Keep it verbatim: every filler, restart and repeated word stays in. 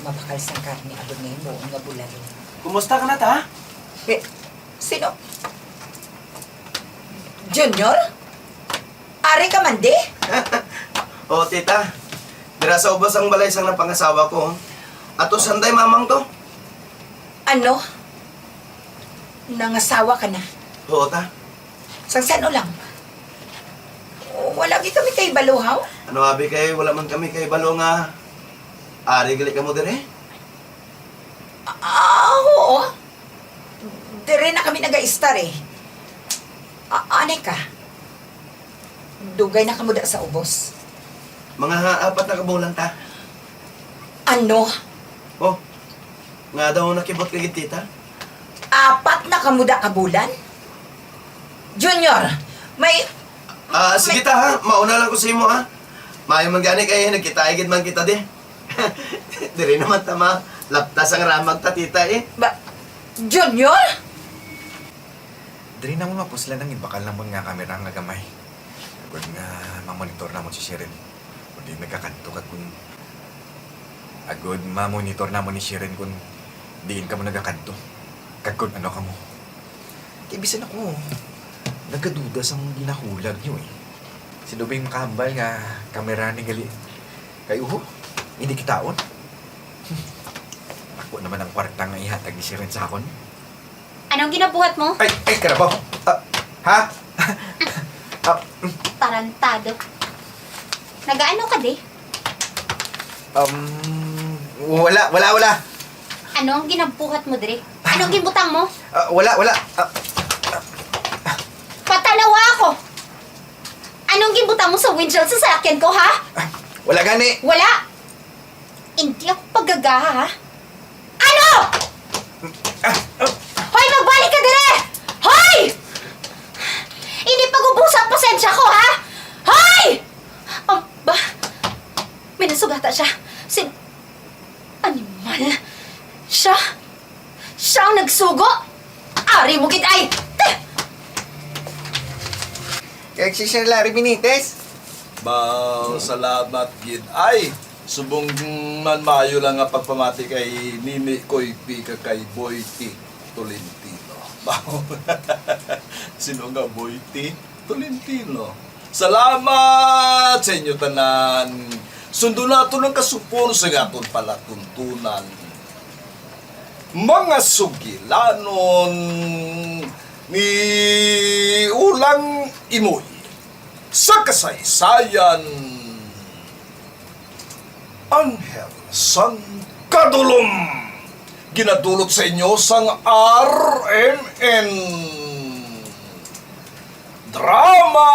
Mabakal sang karne, abot nga himuon nga bulalo. Kumusta ka na, ta? Eh, sino? Junior? Ari ka man di? Oo, tita. Dira sa ubos ang balay sang napangasawa ko. Ato sanday mamang to. Ano? Nangasawa ka na? Oo, ta. Sang san-o lang? Wala gid kami kahibalo, haw? Ano abi kay wala man kami kahibalo nga ari gali kamo diri? Ah, oo. Diri na kami nag-a-estar, eh. A-, anay ka. Dugay na kamo da sa ubos. Mga apat na ka bulan ta. Ano? Oh, nga daw nakibot ka gid, tita? Apat na kamo da ka bulan? Junior, may... Ah, sige ta, ha? Mauna lang ko sa imo, ha? Maayo man gani kay nagkita gid man kita di. Diri naman ta ma laptas ang ramag ta, tita, eh. Ba, Junior? Diri namon mapuslan ang ibakal namon nga kamera nga gamay. Agod nga mamonitor namon si Sheryl. Kung diin nagakadto kag kung, agod mamonitor namon ni Sheryl kung diin kamo nagakadto. Kag kung ano kamo. Kay bisan ako, nagaduda sang ginahulag niyo eh. Si Dubing makahambal nga kamera ni gali. Kay uho, hindi kitaon. Ako naman ang kwarta nga ihatag ni Sheryl sa akon. Anong ginabuhat mo? Ay, ay, karabaw. Ah, ha? Ah, mm. Tarantado. Nagaano ka, di? Um, wala, wala, wala. Ano ang ginabuhat mo, diri? Anong ginbutang mo? Ah, wala, wala. Ah, Patanawa ako! Anong ginbutang mo sa windshield sa salakyan ko, ha? Ah, wala gani. Wala! Hindi ako paggagaha, ha? Ano? Ah, ah. Hoy, magbalik ka dire! Hoy! Hindi pag-ubusa ang pasensya ko, ha? Hoy! Aba, may nasugata siya. Sin-, animal. Siya? Siya ang nagsugo? Ari mo gid ay! Teh! Kag si Sir Larry Benitez? Baw, salamat gid. Ay, subong man maayo lang nga pagpamati kay Mimi Koypi kag kay Boy T Tolentino. Baw, sino nga Boy T Tolentino? Salamat sa inyo tanan. Sundo naton ang kasupon sa aton palatuntunan. Mga sugilanon ni Ulang Imoy sa kasaysayan, Anghel sang Kadulom, ginadulot sa inyo sang R M N Drama.